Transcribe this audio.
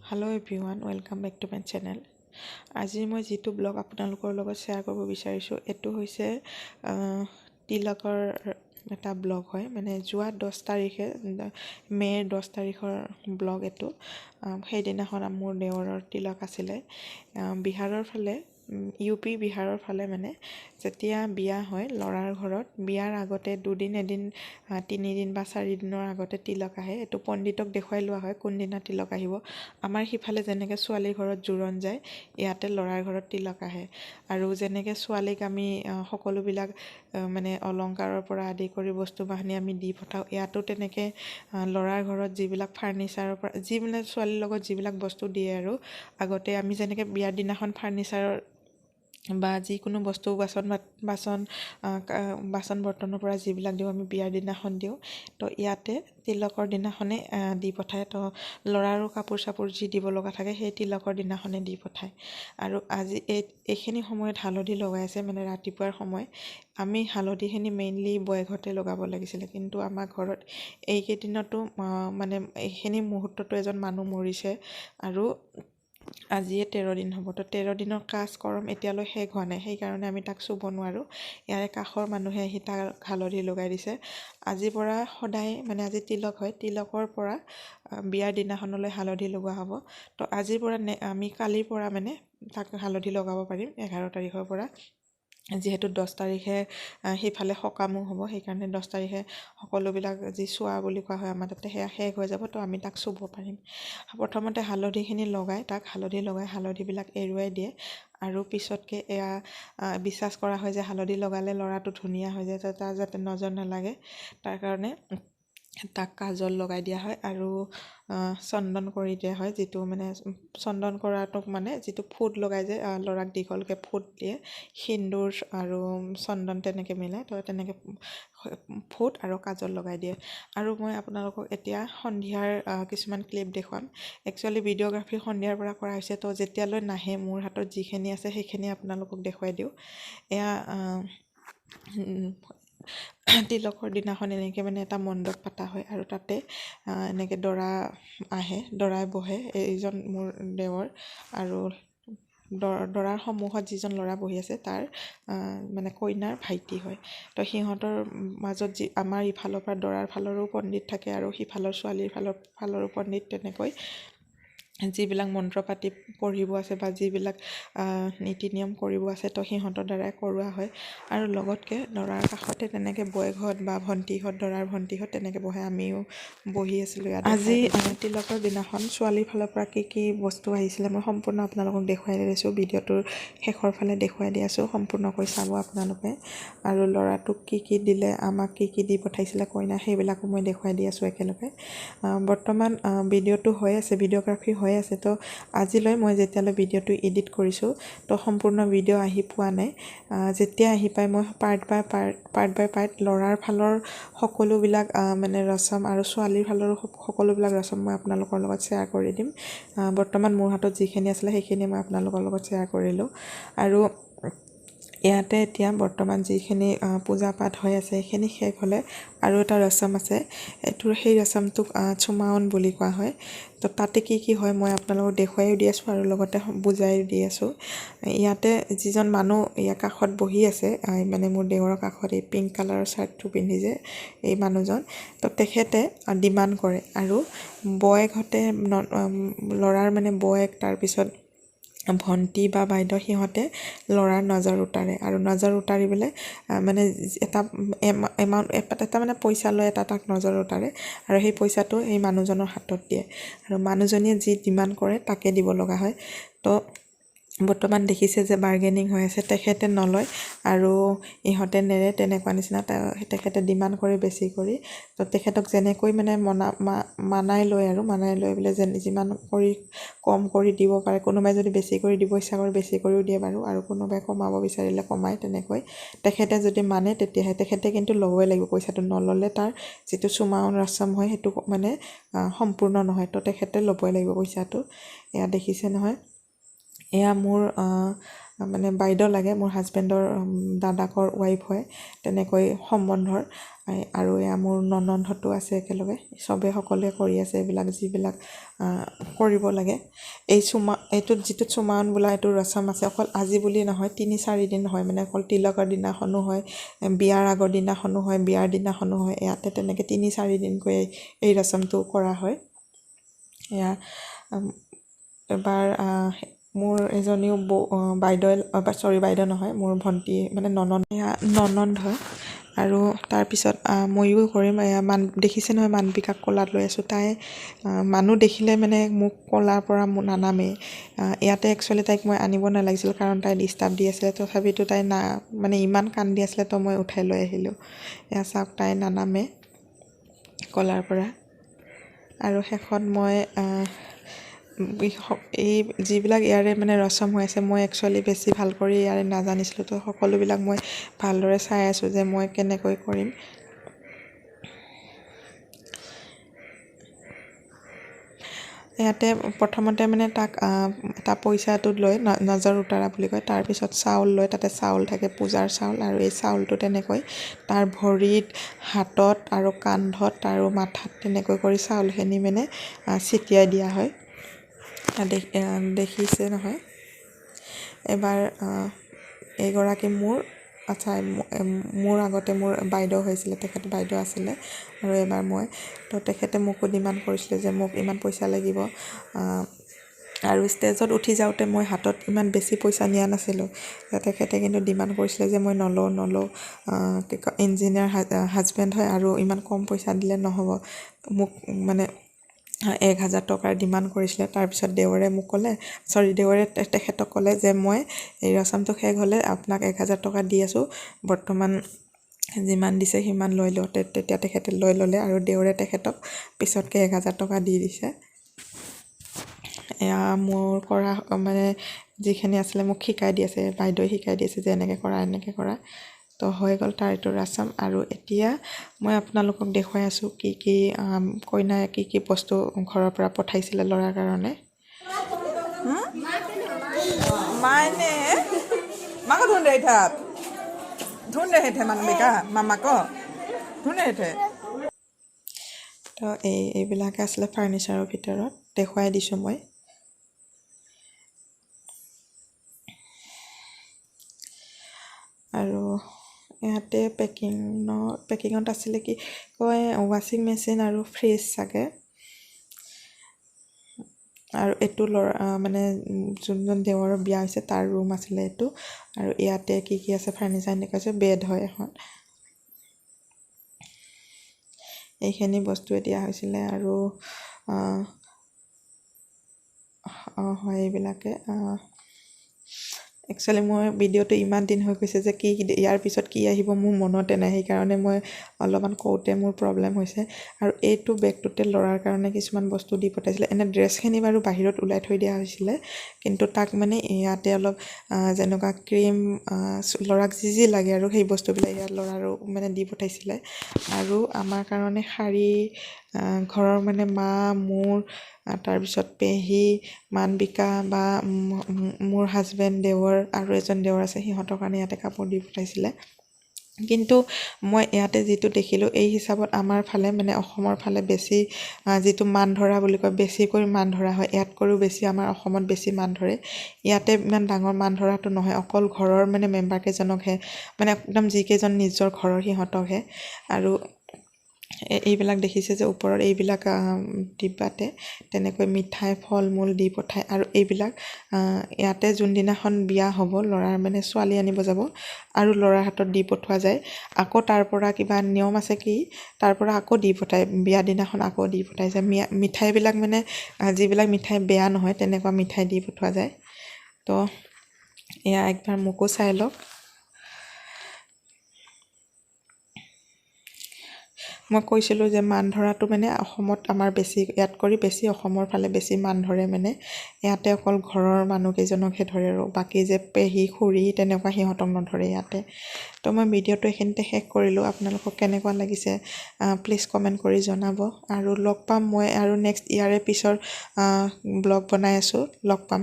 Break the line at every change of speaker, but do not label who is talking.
Hello everyone, welcome back to my channel. আজি মই যিটো ব্লগ আপোনালোকৰ লগত শ্বেয়াৰ কৰিব বিচাৰিছোঁ, এইটো হৈছে তিলকৰ এটা ব্লগ হয়। মানে যোৱা 10 তাৰিখে, মে'ৰ 10 তাৰিখৰ ব্লগ এইটো। সেইদিনাখন মোৰ দেৱৰৰ তিলক আছিলে। বিহাৰৰ ফালে, ইউ পি বিহাৰৰ ফালে মানে যেতিয়া বিয়া হয় ল'ৰাৰ ঘৰত, বিয়াৰ আগতে দুদিন, এদিন, তিনিদিন বা চাৰিদিনৰ আগতে তিলক আহে। এইটো পণ্ডিতক দেখুৱাই লোৱা হয় কোনদিনা তিলক আহিব। আমাৰ সিফালে যেনেকৈ ছোৱালীৰ ঘৰত জোৰোণ যায়, ইয়াতে ল'ৰাৰ ঘৰত তিলক আহে। আৰু যেনেকৈ ছোৱালীক আমি সকলোবিলাক মানে অলংকাৰৰ পৰা আদি কৰি বস্তু বাহানি আমি দি পঠাওঁ, ইয়াতো তেনেকৈ ল'ৰাৰ ঘৰত যিবিলাক ফাৰ্নিচাৰৰ পৰা যিবিলাক ছোৱালীৰ লগত যিবিলাক বস্তু দিয়ে, আৰু আগতে আমি যেনেকৈ বিয়াৰ দিনাখন ফাৰ্নিচাৰৰ বা যিকোনো বস্তু, বাচন বৰ্তনৰ পৰা যিবিলাক দিওঁ, আমি বিয়াৰ দিনাখন দিওঁ, তো ইয়াতে তিলকৰ দিনাখনে দি পঠায়। তো ল'ৰাৰো কাপোৰ চাপোৰ যি দিব লগা থাকে, সেই তিলকৰ দিনাখনে দি পঠায়। আৰু আজি এইখিনি সময়ত হালধি লগাই আছে, মানে ৰাতিপুৱাৰ সময়। আমি হালধিখিনি মেইনলি বয়েকহঁতে লগাব লাগিছিলে, কিন্তু আমাৰ ঘৰত এইকেইদিনতো মানে এইখিনি মুহূৰ্ততো এজন মানুহ মৰিছে আৰু আজিয়ে 13 দিন হ'ব। তো 13 দিনৰ কাজ কৰম এতিয়ালৈ শেষ হোৱা নাই, সেইকাৰণে আমি তাক চুব নোৱাৰোঁ। ইয়াৰে কাষৰ মানুহে আহি তাক হালধি লগাই দিছে। আজিৰ পৰা সদায়, মানে আজি তিলক হয়, তিলকৰ পৰা বিয়াৰ দিনাখনলৈ হালধি লগোৱা হ'ব। তো আজিৰ পৰা আমি কালিৰ পৰা মানে তাক হালধি লগাব পাৰিম, 11 তাৰিখৰ পৰা। যিহেতু 10 তাৰিখে সেইফালে সকামো হ'ব, সেইকাৰণে 10 তাৰিখে সকলোবিলাক যি চোৱা বুলি কোৱা হয় আমাৰ তাতে, সেয়া শেষ হৈ যাব, তো আমি তাক চুব পাৰিম। প্ৰথমতে হালধিখিনি লগাই, তাক হালধি লগাই হালধিবিলাক এৰুৱাই দিয়ে। আৰু পিছতকৈ এয়া বিশ্বাস কৰা হয় যে হালধি লগালে ল'ৰাটো ধুনীয়া হৈ যায়, তাৰ যাতে নজৰ নালাগে তাৰ কাৰণে তাক কাজল লগাই দিয়া হয় আৰু চন্দন কৰি দিয়া হয়। যিটো মানে চন্দন কৰাটোক মানে যিটো ফুট লগাই যে ল'ৰাক দীঘলকৈ ফুট দিয়ে, সেন্দুৰ আৰু চন্দন তেনেকৈ মিলাই, তো তেনেকৈ ফুট আৰু কাজল লগাই দিয়ে। আৰু মই আপোনালোকক এতিয়া সন্ধিয়াৰ কিছুমান ক্লিপ দেখুৱাম। একচুৱেলি ভিডিঅ'গ্ৰাফী সন্ধিয়াৰ পৰা কৰা হৈছে, তো যেতিয়ালৈ নাহে মোৰ হাতত যিখিনি আছে সেইখিনি আপোনালোকক দেখুৱাই দিওঁ। এয়া তিলকৰ দিনাখন এনেকৈ মানে এটা মণ্ডপ পতা হয় আৰু তাতে এনেকৈ দৰা আহে, দৰাই বহে। এইজন মোৰ দেৱৰ, আৰু দৰাৰ সন্মুখত যিজন ল'ৰা বহি আছে তাৰ মানে কইনাৰ ভাইটি হয়। তো সিহঁতৰ মাজত যি আমাৰ ইফালৰ পৰা দৰাৰ ফালৰো পণ্ডিত থাকে আৰু সিফালৰ ছোৱালীৰ ফালৰো পণ্ডিত, তেনেকৈ যিবিলাক মন্ত্ৰ পাতি পঢ়িব আছে বা যিবিলাক নীতি নিয়ম কৰিব আছে, তো সিহঁতৰ দ্বাৰাই কৰোৱা হয়। আৰু লগতকৈ দৰাৰ কাষতে তেনেকৈ বৌয়েকহঁত বা ভণ্টিহঁত, দৰাৰ ভণ্টিহঁত তেনেকৈ বহে। আমিও বহি আছিলোঁ ইয়াত। আজি তিলকৰ দিনাখন ছোৱালীৰ ফালৰ পৰা কি কি বস্তু আহিছিলে মই সম্পূৰ্ণ আপোনালোকক দেখুৱাই দিছোঁ। ভিডিঅ'টোৰ শেষৰ ফালে দেখুৱাই দি আছোঁ, সম্পূৰ্ণকৈ চাব আপোনালোকে। আৰু ল'ৰাটোক কি কি দিলে, আমাক কি কি দি পঠাইছিলে কইনা, সেইবিলাকো মই দেখুৱাই দি আছোঁ একেলগে। বৰ্তমান ভিডিঅ'টো হৈ আছে, ভিডিঅ'গ্ৰাফী হৈ আছে। তো আজিলৈ মই যেতিয়ালৈ ভিডিঅ'টো এডিট কৰিছোঁ, তো সম্পূৰ্ণ ভিডিঅ' আহি পোৱা নাই। যেতিয়া আহি পাই মই পাৰ্ট বাই পাৰ্ট ল'ৰাৰ ফালৰ সকলোবিলাক মানে ৰচম আৰু ছোৱালীৰ ফালৰো সকলোবিলাক ৰচম মই আপোনালোকৰ লগত শ্বেয়াৰ কৰি দিম। বৰ্তমান মোৰ হাতত যিখিনি আছিলে সেইখিনি মই আপোনালোকৰ লগত শ্বেয়াৰ কৰিলোঁ। আৰু ইয়াতে এতিয়া বৰ্তমান যিখিনি পূজা পাঠ হৈ আছে, সেইখিনি শেষ হ'লে আৰু এটা ৰচম আছে। এইটোৰ সেই ৰচমটোক চুমাওন বুলি কোৱা হয়। তো তাতে কি কি হয় মই আপোনালোকক দেখুৱাইও দি আছোঁ আৰু লগতে বুজাইও দি আছোঁ। ইয়াতে যিজন মানুহ ইয়াৰ কাষত বহি আছে, মানে মোৰ দেৱৰৰ কাষত এই পিংক কালাৰৰ চাৰ্টটো পিন্ধি যে এই মানুহজন, তো তেখেতে ডিমাণ্ড কৰে আৰু বৌয়েকহঁতে, ল'ৰাৰ মানে বৌয়েক, তাৰপিছত ভণ্টি বা বাইদেউ, সিহঁতে ল'ৰাৰ নজৰ উতাৰে। আৰু নজৰ উতাৰি পেলাই মানে এটা এমাউণ্ট এটা, মানে পইচা লৈ এটা তাক নজৰ উতাৰে আৰু সেই পইচাটো সেই মানুহজনৰ হাতত দিয়ে আৰু মানুহজনীয়ে যি ডিমাণ্ড কৰে তাকে দিব লগা হয়। তো বৰ্তমান দেখিছে যে বাৰ্গেনিং হৈ আছে, তেখেতে নলয় আৰু ইহঁতে নেৰে, তেনেকুৱা নিচিনা। তেখেতে ডিমাণ্ড কৰে বেছি কৰি, তো তেখেতক যেনেকৈ মানে মানাই লয় আৰু মানাই লৈ পেলাই যেন যিমান কৰি কম কৰি দিব পাৰে। কোনোবাই যদি বেছি কৰি দিব ইচ্ছা কৰে, বেছি কৰিও দিয়ে বাৰু, আৰু কোনোবাই কমাব বিচাৰিলে কমায়। তেনেকৈ তেখেতে যদি মানে তেতিয়াহে তেখেতে কিন্তু ল'বই লাগিব পইচাটো, নল'লে তাৰ যিটো চুমাউন ৰচম হয় সেইটো মানে সম্পূৰ্ণ নহয়। তো তেখেতে ল'বই লাগিব পইচাটো। এয়া দেখিছে নহয়, এয়া মোৰ মানে বাইদেউ লাগে, মোৰ হাজবেণ্ডৰ দাদাকৰ ৱাইফ হয়, তেনেকৈ সম্বন্ধৰ। আৰু এয়া মোৰ ননন্দহঁতো আছে একেলগে, চবে সকলোৱে কৰি আছে এইবিলাক যিবিলাক কৰিব লাগে। এই চুমা এইটোত যিটোত চুমাওন বোলা এইটো ৰচম আছে, অকল আজি বুলি নহয়, 3-4 দিন হয়, মানে অকল তিলকৰ দিনাখনো হয়, বিয়াৰ আগৰ দিনাখনো হয়, বিয়াৰ দিনাখনো হয়। ইয়াতে তেনেকৈ 3-4 দিনকৈ এই ৰচমটো কৰা হয়। এয়া এবাৰ মোৰ এজনীও বৌ বাইদেউ, চৰি বাইদেউ নহয়, মোৰ ভণ্টি মানে ননদ, এয়া ননন্দ হয়। আৰু তাৰপিছত ময়ো কৰিম। এয়া মান দেখিছে নহয়, মানবিকাক কোলাত লৈ আছোঁ। তাই মানুহ দেখিলে মানে মোক কোলাৰ পৰা নানামেই। ইয়াতে একচুৱেলি তাইক মই আনিব নালাগিছিল, কাৰণ তাই ডিষ্টাৰ্ব দি আছিলে, তথাপিতো তাই না মানে ইমান কান্দি আছিলে, তো মই উঠাই লৈ আহিলোঁ। এয়া চাওক, তাই নানামে কোলাৰ পৰা। আৰু শেষত মই এই যিবিলাক ইয়াৰে মানে ৰচম হৈ আছে, মই একচুৱেলি বেছি ভাল কৰি ইয়াৰে নাজানিছিলোঁ, তো সকলোবিলাক মই ভালদৰে চাই আছোঁ যে মই কেনেকৈ কৰিম। ইয়াতে প্ৰথমতে মানে তাক এটা পইচাটো লৈ নজৰ উতাৰা বুলি কয়, তাৰপিছত চাউল লৈ, তাতে চাউল থাকে পূজাৰ চাউল, আৰু এই চাউলটো তেনেকৈ তাৰ ভৰিত, হাতত আৰু কান্ধত আৰু মাথাত তেনেকৈ কৰি চাউলখিনি মানে ছিটিয়াই দিয়া হয়। দেখিছে নহয়। এবাৰ এইগৰাকী মোৰ, আচ্ছা মোৰ আগতে মোৰ বাইদেউ হৈছিলে, তেখেত বাইদেউ আছিলে, আৰু এবাৰ মই, তো তেখেতে মোকো ডিমাণ্ড কৰিছিলে যে মোক ইমান পইচা লাগিব। আৰু ষ্টেজত উঠি যাওঁতে মই হাতত ইমান বেছি পইচা নিয়া নাছিলোঁ, তেখেতে কিন্তু ডিমাণ্ড কৰিছিলে যে মই নলওঁ নলওঁ, কি কয় ইঞ্জিনিয়াৰ হাজবেণ্ড হয় আৰু ইমান কম পইচা দিলে নহ'ব, মোক মানে 1000 টকাৰ ডিমাণ্ড কৰিছিলে। তাৰপিছত দেৱৰে মোক ক'লে, চৰি দেৱৰে তেখেতক ক'লে যে মই এই ৰচমটো শেষ হ'লে আপোনাক 1000 টকা দি আছোঁ, বৰ্তমান যিমান দিছে সিমান লৈ লওঁ। তেতিয়া তেখেতে লৈ ল'লে আৰু দেৱৰে তেখেতক পিছতকৈ 1000 টকা দি দিছে। এয়া মোৰ কৰা মানে যিখিনি আছিলে মোক শিকাই দি আছে, বাইদেৱে শিকাই দি আছে যে এনেকৈ কৰা এনেকৈ কৰা। তো হৈ গ'ল তাৰ এইটো ৰাচম। আৰু এতিয়া মই আপোনালোকক দেখুৱাই আছোঁ কি কি কইনাই কি কি বস্তু ঘৰৰ পৰা পঠাইছিলে ল'ৰাৰ কাৰণে।
মাইনে মাকো ধুন দে থাপ ধুন দে হেঠে মানবিকা মামাক ধুন দে হেঠে।
তো এইবিলাকে আছিলে ফাৰ্নিচাৰৰ ভিতৰত দেখুৱাই দিছোঁ মই। আৰু ইয়াতে পেকিঙত আছিলে কি কয় ৱাশ্বিং মেচিন আৰু ফ্ৰিজ চাগে। আৰু এইটো ল'ৰা মানে যোনজন দেৱৰৰ বিয়া হৈছে তাৰ ৰুম আছিলে এইটো। আৰু ইয়াতে কি কি আছে ফাৰ্নিচাৰ এনেকুৱা আছে, বেড হয় এখন, এইখিনি বস্তুৱে দিয়া হৈছিলে। আৰু হয় এইবিলাকে। একচুৱেলি মই ভিডিঅ'টো ইমান দিন হৈ গৈছে যে কি ইয়াৰ পিছত কি আহিব মোৰ মনতে নাই, সেইকাৰণে মই অলপমান কওঁতে মোৰ প্ৰব্লেম হৈছে। আৰু এইটো বেগটোতে ল'ৰাৰ কাৰণে কিছুমান বস্তু দি পঠাইছিলে। এনে ড্ৰেছখিনি বাৰু বাহিৰত ওলাই থৈ দিয়া হৈছিলে, কিন্তু তাক মানে ইয়াতে অলপ যেনেকুৱা ক্ৰীম ল'ৰাক যি যি লাগে আৰু সেই বস্তুবিলাক ইয়াত ল'ৰাৰো মানে দি পঠাইছিলে। আৰু আমাৰ কাৰণে শাৰী, ঘৰৰ মানে মা, মোৰ, তাৰপিছত পেহী, মানবিকা বা মোৰ হাজবেণ্ড, দেৱৰ আৰু এজন দেৱৰ আছে, সিহঁতৰ কাৰণে ইয়াতে কাপোৰ দি পঠাইছিলে। কিন্তু মই ইয়াতে যিটো দেখিলোঁ এই হিচাপত আমাৰ ফালে মানে অসমৰ ফালে বেছি যিটো মান ধৰা বুলি কয়, বেছিকৈ মান ধৰা হয়, ইয়াতকৈও বেছি আমাৰ অসমত বেছি মান ধৰে। ইয়াতে ইমান ডাঙৰ মান ধৰাটো নহয়, অকল ঘৰৰ মানে মেম্বাৰকেইজনকহে, মানে একদম যিকেইজন নিজৰ ঘৰৰ সিহঁতকহে। আৰু এইবিলাক দেখিছে যে ওপৰত এইবিলাক ডিব্বাতে তেনেকৈ মিঠাই ফল মূল দি পঠায়। আৰু এইবিলাক ইয়াতে যোনদিনাখন বিয়া হ'ব ল'ৰাৰ মানে ছোৱালী আনিব যাব আৰু ল'ৰাৰ হাতত দি পঠোৱা যায়। আকৌ তাৰ পৰা কিবা নিয়ম আছে কি, তাৰ পৰা আকৌ দি পঠায়, বিয়া দিনাখন আকৌ দি পঠাই যায়। মিঠাইবিলাক মানে যিবিলাক মিঠাই বেয়া নহয় তেনেকুৱা মিঠাই দি পঠোৱা যায়। তো এয়া একবাৰ মোকো চাই লওক। মই কৈছিলোঁ যে মান ধৰাটো মানে অসমত আমাৰ বেছি, ইয়াত কৰি বেছি অসমৰ ফালে বেছি মান ধৰে, মানে ইয়াতে অকল ঘৰৰ মানুহকেইজনকহে ধৰে আৰু বাকী যে পেহী খুৰী তেনেকুৱা সিহঁতক নধৰে ইয়াতে। তো মই ভিডিঅ'টো এইখিনিতে শেষ কৰিলোঁ। আপোনালোকক কেনেকুৱা লাগিছে প্লিজ কমেণ্ট কৰি জনাব। আৰু লগ পাম মই আৰু নেক্সট ইয়াৰে পিছৰ ব্লগ বনাই আছোঁ, লগ পাম।